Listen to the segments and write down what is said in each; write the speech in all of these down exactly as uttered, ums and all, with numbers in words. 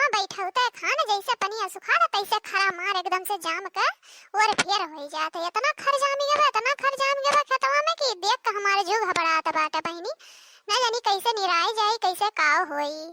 बैठौते खान जैसे पनिया सुखात, तैसे खरा मार एकदम से जाम के ओर फेर होई जात। इतना खर जाम गवा, इतना खर जाम गवा खेतवा में कि देख के हमार जीव घबरात बाटे बहिनी। ना जानी कैसे निराई जाई, कैसे का होई।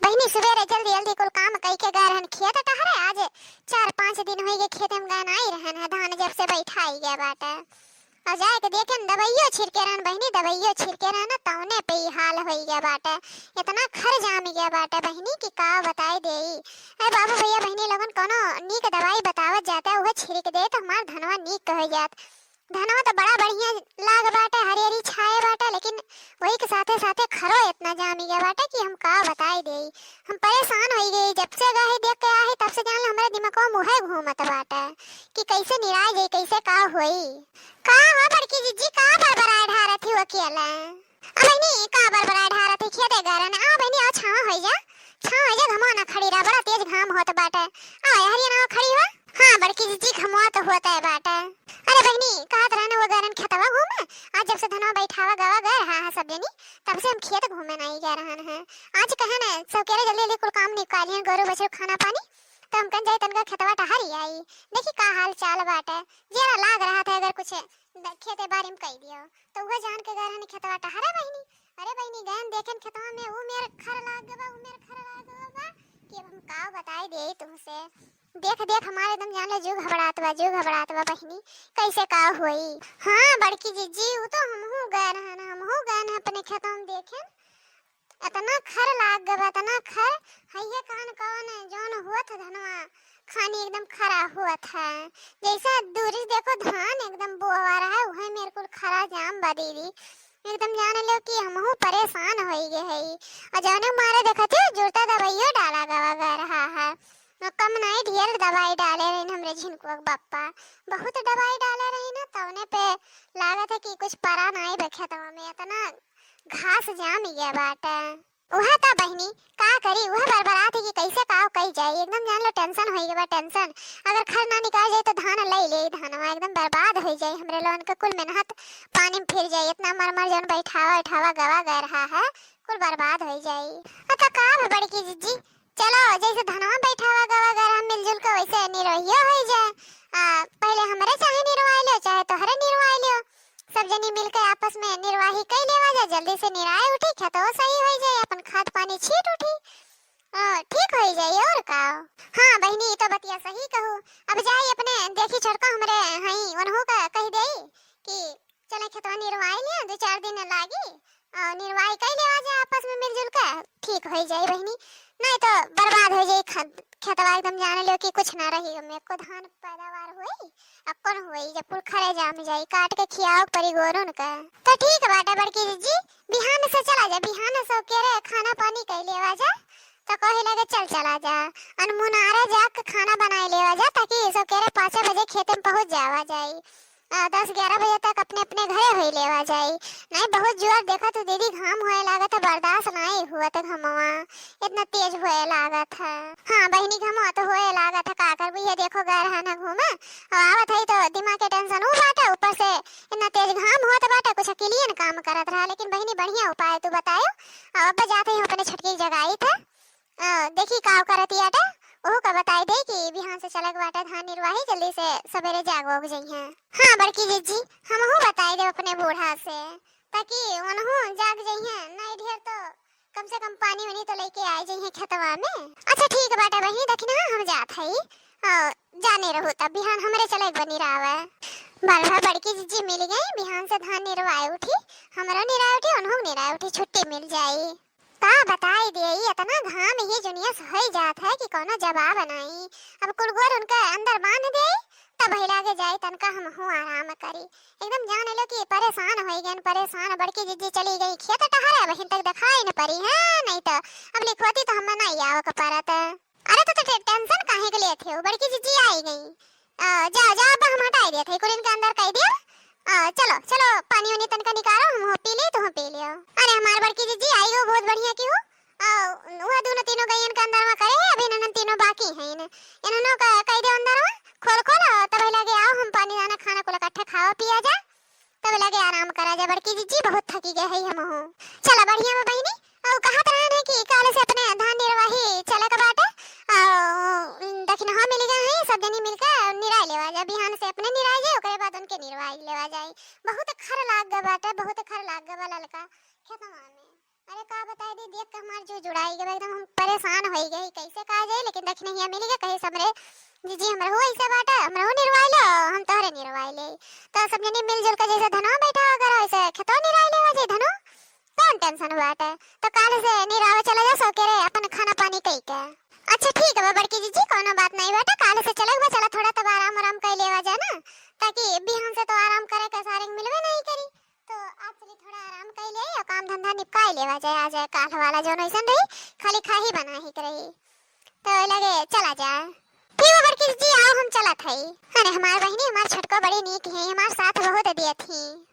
बहिनी, सुबेरे जल्दी जल्दी कुल काम कई के गए रहन खेत टहरे। आज चार पाँच दिन होई गए खेत में गए नाई रहन है, धान जब से बैठाई गया बाटे। और जाए के देखे न, दवाइयो छिड़के रहन बहिनी, दवाइयो छिड़के रहन, तौने पे ई हाल होई गया बाटे। इतना खर जाम गया बाटे बहिनी कि का बताई देई। अरे बाबू भैया बहिनी लोगन, कोनो नीक दवाई बतावत जाता, उहे छिड़क दे तो हमार धनवा नीक हो जात। धनवा तो बड़ा बढ़िया लाग बाटे, हरियरी छाए बाटे, लेकिन वही के साथे साथे खरो इतना जाम गया बाटे कि हम का बताई देई। हम परेशान होई गई, जब से गए देख के आए तब से जान लो हमारे दिमाग में उहे घूमत बाटे कि कैसे निराय जाई, कैसे का होई। का हो बड़की जिज्जी, का बरबराए ढारत ही अकेले? आ बहिनी, का बरबराए ढारत ही? खेते गरन। आ बहिनी, आ छावा होई जा, छावा होई जा, घमवा ना खड़ी रहा, बड़ा तेज घाम होत बाटे। आ हरिया ना खड़ी हुआ। हाँ बड़की जिज्जी, घमवा तो होत है बाटे। अरे बहिनी, कहत रहन वो गरन खेतवा घूमे, आज जब से धनवा बैठावा गवा गए रहा है सब जनी, तब से हम खेत घूमे नहीं गए रहन है। आज कहन सौकेरे जल्दी जल्दी कुल काम निकालियन, गोरू बछरू खाना पानी, तो हम कन जाई तनका खेतवा टहरी आई, देखी का हाल चाल बाटे। जेरा लाग रहा था अगर कुछ द-, खेते बारी में कई दियो, तो उहे जान के गए रहन खेतवा टहरे बहिनी। अरे बहिनी, गयन देखेन खेतवा में ऊ मेर खर लाग गवा, ऊ मेर खर लाग गवा बा कि अब हम का बताई देई तुमसे। देख देख हमारे एकदम जान लो जीव घबरात बा, जीव घबरात बा बहिनी, कैसे का होई। हाँ बड़की जिज्जी, ऊ तो हमहू गए रहन, हमहू गए रहन अपने खेतवा में देखेन, इतना खर लाग गवा, इतना खर। हइये कान कौन जौन होत धनवा खानी एकदम खरा होत है। जैसे दूरी से देखो धान एकदम बोवा रहा है, उहे मेर कुल खरा जाम बा दीदी। एकदम जान लो कि हमहू परेशान होई गए हई। और जौने मारे देखत हो जुरता दवाइयो डाला गवा गए रहा है। और कम नहीं ढेर दवाई डाले रही हमरे झिनकुआ के बप्पा, बहुत दवाई डाले रही ना, तौने पे लागत है कि कुछ परा नहीं बा खेतवा में, इतना घास जाम गया बाटे। उहे त बहिनी, का करी, उहे बरबरात है कि कैसे का कई जाई। एकदम जान लो tension होई गवा, tension। अगर खर ना निकाल जाई तो धान लई ले, धानवा एकदम बर्बाद होई जाई। हमरे लोगन के कुल मेहनत पानी में फिर जाई। इतना मर मर जौन बैठावा उठावा गवा गए रहा है, कुल बर्बाद होई जाई। अ त का बा बड़की जिज्जी, चलो जैसे धनवा बैठावा गवा गए रहा मिलजुल के, वैसे निरोहियो होई जाए। आ, पहले हमरे चाहे निरवाई लियो, चाहे तोहरे निरवाई लियो। सब जनी मिलके आपस में निर्वाही कई लेवा जा, जल्दी से निराय उठी, खेतवा सही होई जाई, अपन खाद पानी छीट उठी, अ, ठीक होई जाई और का। हाँ बहिनी, ई तो बतिया सही कहू। अब जाई अपने देखी छोटका हमरे हई, उनहू का कह देई कि चले खेतवा निरवाई लिया, दो चार दिन लागी, अ, निरवाई कई लेवा जा आपस में मिलजुल के, ठीक होई जाई बहिनी, नहीं तो बर्बाद होई जाई ख-, खेतवा एकदम जान लियो कि कुछ ना रही, ओमे एको धान पैदावार होई। अब कौन होई, जब कुल खरे जाम जाई, काट के खियाओ परी गोरुन का। तो ठीक बाटे बड़की जिज्जी, बिहान से चला जा, बिहान से ओकेरे खाना पानी कई लेवा जा। तो कहे लगे चल चला जा, अनमुनारे जाके खाना बनाए लेवा जा, ताकि सकेरे पाँच बजे खेते में पहुँच जावा जाई। आ, दस ग्यारह बजे तक अपने अपने घरे होई लेवा जाई। नहीं बहुत जोर देखा तो दीदी घाम होए लागत है, बर्दाश्त नहीं हुआ तो घमवा इतना तेज होए लागत है। हाँ बहिनी, घमवा तो होए लागत है, का करबू, ये देखो गए रहन है घूमे, और आवत है तो दिमाग के tension ऊ बाटे, ऊपर से इतना तेज घाम होत बाटे, कुछ अकेलियन काम करत रहा, लेकिन बहिनी बढ़िया उपाय तू बतायो। और अब जाते ही अपने छोटकी जगाई थे, अ, देखी का करत बाटे, ओहू का बताई दे कि बिहान से चलक बाटे धान निरवाही, जल्दी से सबेरे जाग उग जइहें। हाँ बड़की जिज्जी, हमहू बताई दे अपने बूढ़ा से, ताकि उनहू जाग जइहें, नहीं ढेर तो कम से कम पानी वानी तो लेके आए जइहें खेतवा में। अच्छा ठीक बाटे बहिनी, देखी ना हम जात हई, अ, जाने रहू तब बिहान हमरे चले बनी रहावे। बलहा बड़की जिज्जी मिल गई, बिहान से धान निरवाए उठी, हमरो निराए उठी, उनहू निराए उठी, छुट्टी मिल जाई। का बताई देई, इतना घाम ही जुनिया से होई जात है कि कोनो जवाब नाई। अब कुल गोर उनके अंदर बांध देई, तब ही लागे जाई तनका हमहू आराम करी। एकदम जान लो कि परेशान होई गए, परेशान। बड़की जिज्जी चली गई खेत टहरे, अब हिन तक दिखाई न पड़ी है, नहीं तो अब लिखवती तो हमें नहीं आवे के परत। अरे तो, तो टे-, tension काहे के लेत हो, बड़की जिज्जी आई गई। अ, जाओ, जाओ, अब हम हटाई देत है, कुल इनके अंदर कह दियो। अ, चलो, चलो, पानी उनी तनका निकालो, हम हो पी ले, तुम पी लियो। अरे हमार बड़की जिज्जी आई हो, बहुत बढ़िया की हो। अ, वह दोनों तीनों गइयन के अंदर में करे है, अभी इन्हन तीनों बाकी हैं, इन्हनों का कह दे अंदर में, खोल, खोल, तब लगे आओ, हम पानी दाना खाना कुल इकट्ठे खावा पिया जा। तब लगे आराम करा जा बड़की जिज्जी, बहुत थकी गए है हमहू। चला बढ़िया बा बहिनी, और कहत रहन है कि काल से अपने धान निरवाही चले के बाटे, उड़ाई गए, एकदम हम परेशान होई गए, कैसे कहा जाए। लेकिन दखिनहिया मिल गए, कहे, "हमरे जीजी, हमरहू ऐसे बाटे, हमरहू निरवाई लो, हम तोहरे निरवाई ले।" तो सब जनी मिलजुल के जैसे धनवा बैठा अगर वैसे खेतवा निराई लेवा जाए धनो, कौन टेंशन बाटे। तो काल से निरावे चला जा सो के रे, अपन खाना पानी कई के। अच्छा ठीक है बड़की जीजी, कोनो बात नहीं बाटे, काल से चले बा, चला थोड़ा तब आराम आराम कर लेवा जाए ना, ताकि बिहान से तो आराम करे के सारिंग मिलबे नहीं करी। तो आज चली थोड़ा आराम कर ले और काम धंधा निपटाई लेवा जाए, आ जाए काल वाला जौन वैसन रही, खाली खाही बनाही के रही। तो लगे चला जाए। ठीक है बड़की जीजी, आओ हम चलत हई। अरे हमार बहिनी, हमार छोटको बड़ी नीक है, हमार साथ बहुत दिए थी।